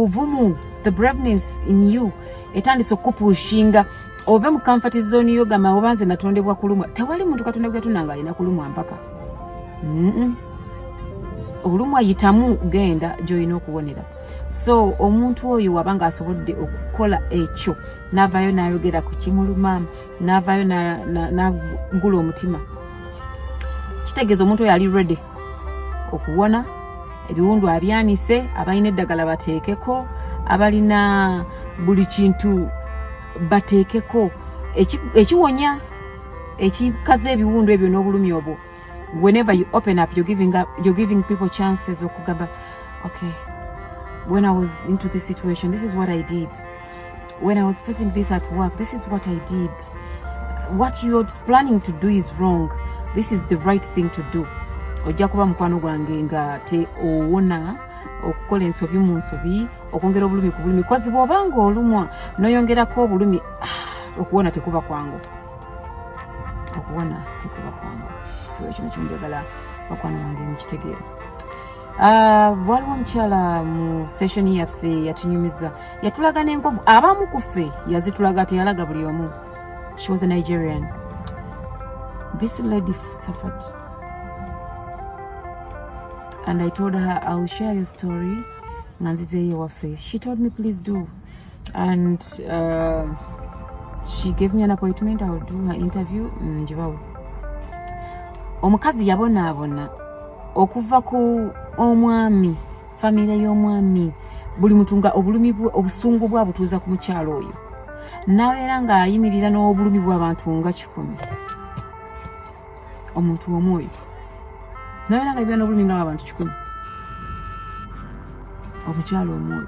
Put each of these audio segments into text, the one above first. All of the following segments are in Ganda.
Obuvumu, the braveness in you etandise okukupushinga ove mu comfort zone yo. Gamba, "Oba nze natondebwa kulumwa?" Tewali muntu Katonda gwe yatunda nga alina kulumwa mpaka. Olumwa yitamu, genda gy'olina okuwonera. So omuntu oyo waba nga asobodde okukola ekyo, n'avaayo n'ayogera ku kimuluma, n'avaayo n'agula omutima, kitegeeza omuntu oyo ali ready okuwona. Ebiwundu abyanise, abalina eddagala bateekeko, abalina buli kintu bateekeko ekiwonya, ekikaza ebiwundu ebyo n'obulumi obwo. Whenever you open up, you're giving people chances okugamba, "Okay, when I was into this situation, this is what I did. When I was facing this at work, this is what I did. What you're planning to do is wrong. This is the right thing to do." Ojja kuba mukwano gwange nga te owona okukola ensobi mu nsobi, okwongera obulumi ku bulumi, 'cause bw'obanga olumwa n'oyongerako obulumi, ah, okuwona tekuba kwangu, okuwona tekuba kwangu. So ekyo nekyo njagala bakwano wange mukitegeera. Ah, waliwo omukyala mu session yaffe yatunyumiza, yatulaga n'enkovu. Abamu ku ffe yazitulaga, teyalaga buli omu. She was a Nigerian. This lady suffered and I told her, "I'll share your story nga nzizeeyo waffe." She told me, "Please do," and she gave me an appointment. I will do her interview njibawe. Omukazi yabonaabona okuva ku omwami, famire y'omwami, buli muntu nga obulumi bwe, obusungu bwe abutuuza ku mukyalo oyo, n'abeera ng'ayimirira n'obulumi bw'abantu nga 100. Omuntu omu oyo n'abeera nga ayimirira n'obulumi nga abantu 100, omukyalo omu oyo.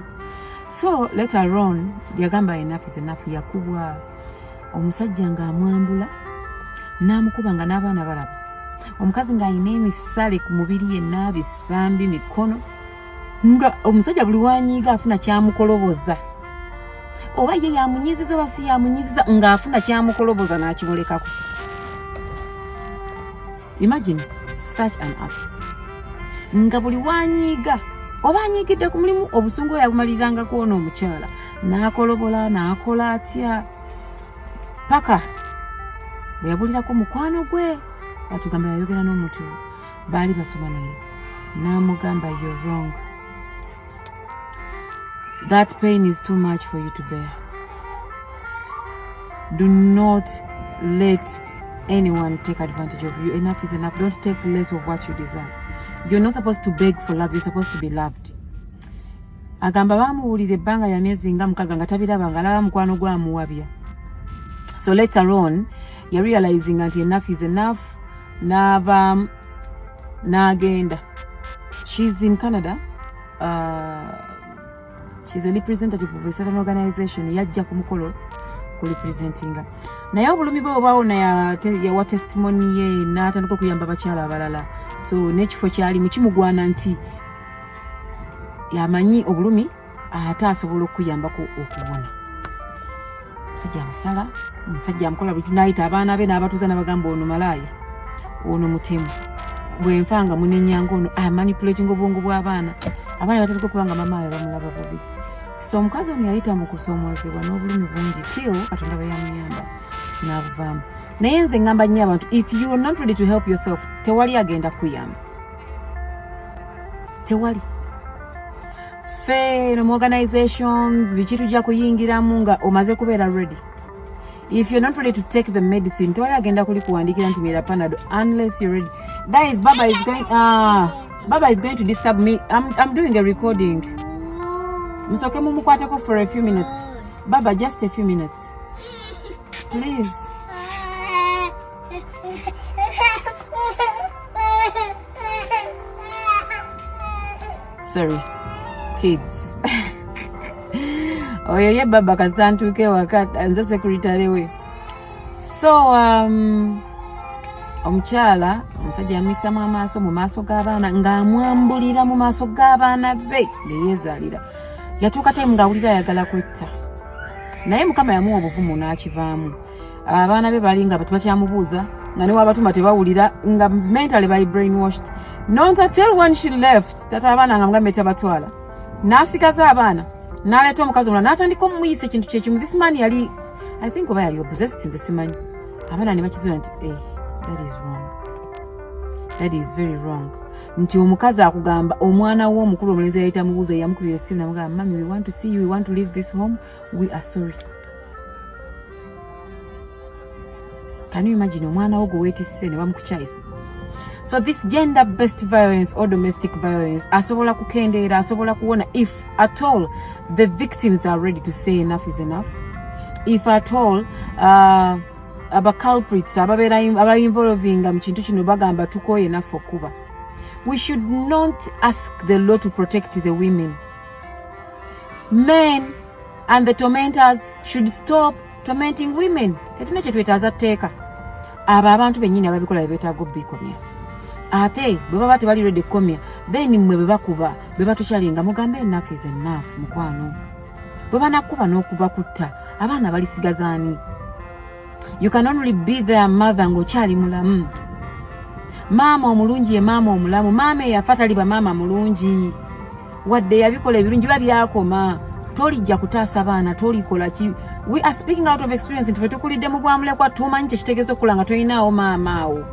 So later on yagamba, "Enough is enough." Yakubwa omusajja ng'amwambula n'amukuba nga n'abaana balaba. Omukazi ng'alina emisale ku mubiri yenna, bisambi, mikono, nga omusajja buli wanyiiga afuna kyamukoloboza, oba ye yamunyiziza oba si yamunyiziza, ng'afuna kyamukoloboza n'akimulekako. Imagine such an act, nga buli wanyiiga oba anyiigidde ku mulimu, obusungu oyo abumalirangako ono omukyala, n'akolobola, n'akola atya, paka bwe yabulirako mukwano gwe. Atugamba yayogera n'omuntu baali basoma naye, n'amugamba, "You're wrong. That pain is too much for you to bear. Do not let anyone take advantage of you. Enough is enough. Don't take less of what you deserve. You're not supposed to beg for love. You're supposed to be loved." Agamba bamuwulira ebbanga lya myezi nga 6 nga tabiraba, nga alaba mukwano gwamuwabya. So later on yarealizinga nti enough is enough, n'avaamu n'agenda. She's in Canada. She's a representative of a certain organization. Yajja ku mukolo ku representinga, naye obulumi bwe obwawo yawa testimony ye n'atandika okuyamba abakyala abalala. So n'ekifo kyalimu kimugwana nti yamanyi obulumi ate asobola okuyambako okuwona. Omusajja amusala, omusajja amukola buli, nayita abaana be n'abatuuza n'abagamba, "Ono malaaya, ono mutemu, bwenfa nga munenyanga ono." Amanipulating obwongo bw'abaana. Abaana batandika okuba nga mama we bamulaba bubi. So omukazi ono yayita mu kusoomozebwa n'obulumi bungi till Katonda bwe yamuyamba n'abuvaamu. Naye nze ngamba nnyo abantu, if you are not ready to help yourself, tewali agenda kuyamba, tewali. Ffe no mu organizations biki tujja kuyingiramu nga omaze kubeera ready. If you're not ready to take the medicine, tewali agenda kuli kuwandikira nti mira Panado unless you're ready. Guys, baba is going to disturb me. I'm doing a recording. Musoke mumukwateko for a few minutes. Baba, just a few minutes, please. Sorry, kids. Oyo ye baba kasita ntuuka ewaka, nze secretary we. So omukyala, omusajja yamwisamu amaaso mu maaso g'abaana, ng'amwambulira mu maaso g'abaana be beyeezaalira. Yatuuka time ng'awulira ayagala kwetta, naye Mukama yamuwa obuvumu n'akivaamu. Abaana be bali nga tebakyamubuuza, nga newabatuma tebawulira, nga mentally bali brainwashed. Not until when she left, tata abaana nga mugambe tabatwala, n'asigaza abaana. N'aleeta omukazi omulala n'atandika omumuyisa ekintu kyekimu. This man yali, I think oba yali obsessed, nze simanyi. Abaana ne bakizuula nti, eh, that is wrong, that is very wrong, nti omukazi akugamba omwana we omukulu omulenzi yayita mubuuza, yamukubira essimu namugamba, "Mummy, we want to see you, we want to leave this home, we are sorry." Can you imagine omwana wo gwe weetisse ne bamukukyayisa? So this gender based violence or domestic violence asobola kukendeera, asobola kuwona if at all the victims are ready to say enough is enough, if at all aba culprits ababeera abainvolvinga mu kintu kino bagamba tukooye naffe okuba. We should not ask the law to protect the women. Men and the tormentors should stop tormenting women. Tetulina kyetwetaaza tteeka. Abo abantu bennyini ababikola bebeetaaga obikomya. Ate bwe baba tebali ready kukomya, then mmwe bwe bakuba, bwe batukyalinga, mugambe enough is enough. Mukwano, bwe banakuba n'okubakutta, abaana balisigazaani? You can only be their mother ng'okyali mulamu. Maama omulungi ye maama omulamu. Maama eyafa taliba maama mulungi, wadde yabikola ebirungi biba byakoma. Tolijja kutaasa baana, tolikola ki. We are speaking out of experience nti fe tukulidde mu bwamulekwa, tumanyi kyekitegeeza okukula nga tolinaawo maama awo.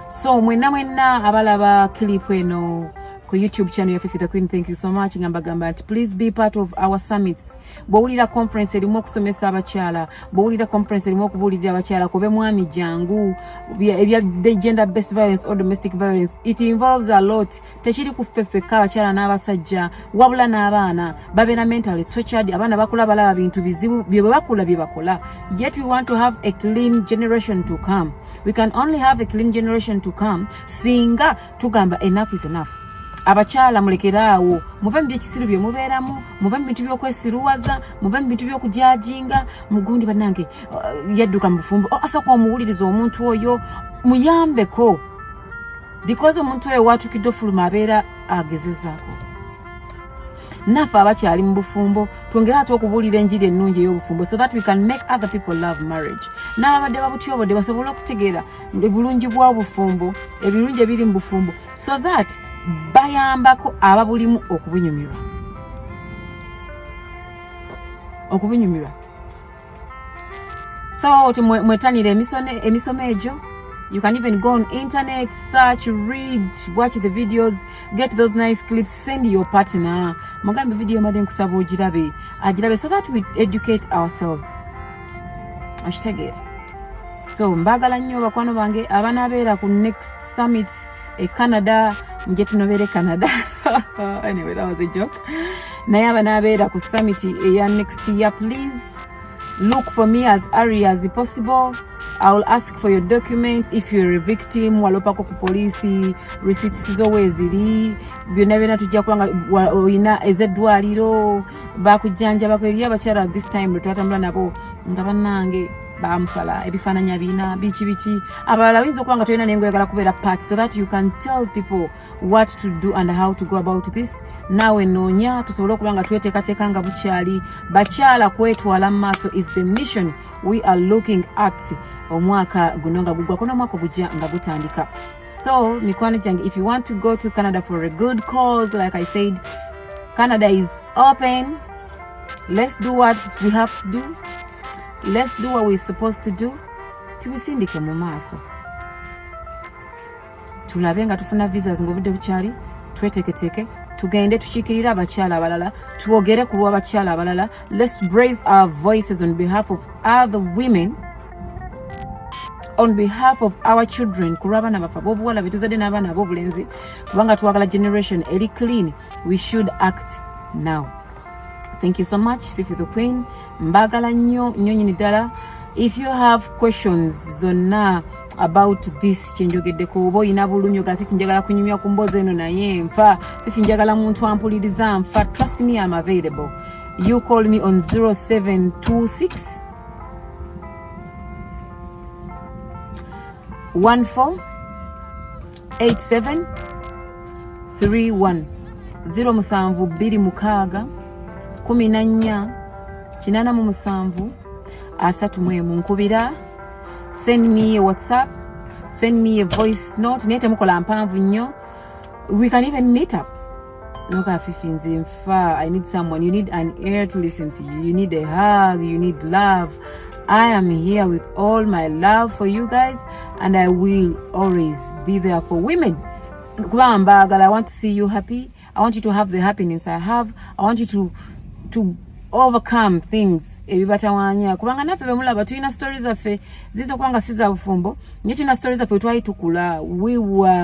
So mwenna mwenna abalaba clip eno ku YouTube channel ya Fifi the Queen, thank you so much. Nga mbagamba nti please be part of our summits. Bw'owulira conference erimu okusomesa abakyala, bw'owulira conference erimu okubuulirira abakyala, kube mwami jangu. Ebya gender based violence or domestic violence, it involves a lot. Tekiri ku ffe ffekka abakyala n'abasajja, wabula n'abaana babeera mentally tortured. Abaana bakula balaba bintu bizibu bye bwe bakula bye bakola. Yet we want to have a clean generation to come. We can only have a clean generation to come singa tugamba enough is enough. Abakyala mulekeraawo, muve mu byekisiru bye mubeeramu, muve mu bintu by'okwesiruwaza, muve mu bintu by'okujajinga mugundi. Bannange, yadduka mu bufumbo. Oh, asooka omuwuliriza omuntu oyo, muyambeko, because omuntu oyo watukidde ofuluma abeera agezezaako. Naffe abakyali mu bufumbo twongere ate okubuulira enjiri ennungi ey'obufumbo so that we can make other people love marriage, n'ababadde babutyobodde basobole okutegeera obulungi bw'obufumbo, ebirungi ebiri mu bufumbo, so that bayambako ababulimu okubunyumirwa. So mwetanire emisomo egyo. You can even go on internet, search, read, watch the videos, get those nice clips, send your partner, mugambe video mbadde nkusaba ogirabe, agirabe, so that we educate ourselves. Okitegeera? So mbaagala nnyo bakwano bange abanaabeera ku next summit e Canada. Muje tunobeere Canada. Anyway, that was a joke. Naye abanaabeera ku summit eya next year, please look for me as early as possible. I will ask for your document. If you're a victim, walopako ku poliisi, receipts zo weeziri, byonna byonna tujja kubanga oyina ez'eddwaliro bakujjanjabako. Eri abakyala this time lwe twatambula nabo nga bannange bamusala ebifaananyi bina biki biki. Abalala oyinza okuba nga tolina naye ngaoyagala kubeera part so that you can tell people what to do and how to go about this. Naawe noonya tusobole okuba nga tweteekateeka nga bukyali. Bakyala, kwetwala mu maaso is the mission we are looking at omwaka guno nga gugwako n'omwaka ogujja nga gutandika. So mikwano gyange, if you want to go to Canada for a good cause, like I said, Canada is open. Let's do what we have to do, let's do what we're supposed to do. Tubisindike mu maaso, tulabe nga tufuna visas ng'obudde bukyali, tweteeketeeke, tugende tukiikirire abakyala abalala, twogere ku lw'abakyala abalala. Let's raise our voices on behalf of other women, on behalf of our children, ku lw'abaana baffe ab'obuwala betuzadde n'abaana ab'obulenzi, kubanga twagala generation eri clean. We should act now. Thank you so much. Fifi the Queen, mbagala nnyo nnyo nyini ddala. If you have questions zonna about this kyenjogeddeko, oba oyina bulumi oga Fifi njagala kunyumya ku mboozi eno naye nfa, Fifi njagala muntu ampuliriza nfa, trust me, I'm available. You call me on 0726 14 87 31, 0726 14 87 31. Nkubira, send me a WhatsApp, send me a voice note, naye temukola mpanvu nnyo. We can even meet up. Noga Fifi, nze nfa. I need someone. You need an ear to listen to you. You need a hug. You need love. I am here with all my love for you guys, and I will always be there for women, kubanga mbaagala. I want to see you happy. I want you to have the happiness I have. I want you to overcome things ebibatawanya, kubanga naffe bemulaba tulina stories zaffe. Ziyinza okuba nga si za bufumbo, naye tulina stories zaffe. Twali tukula, we were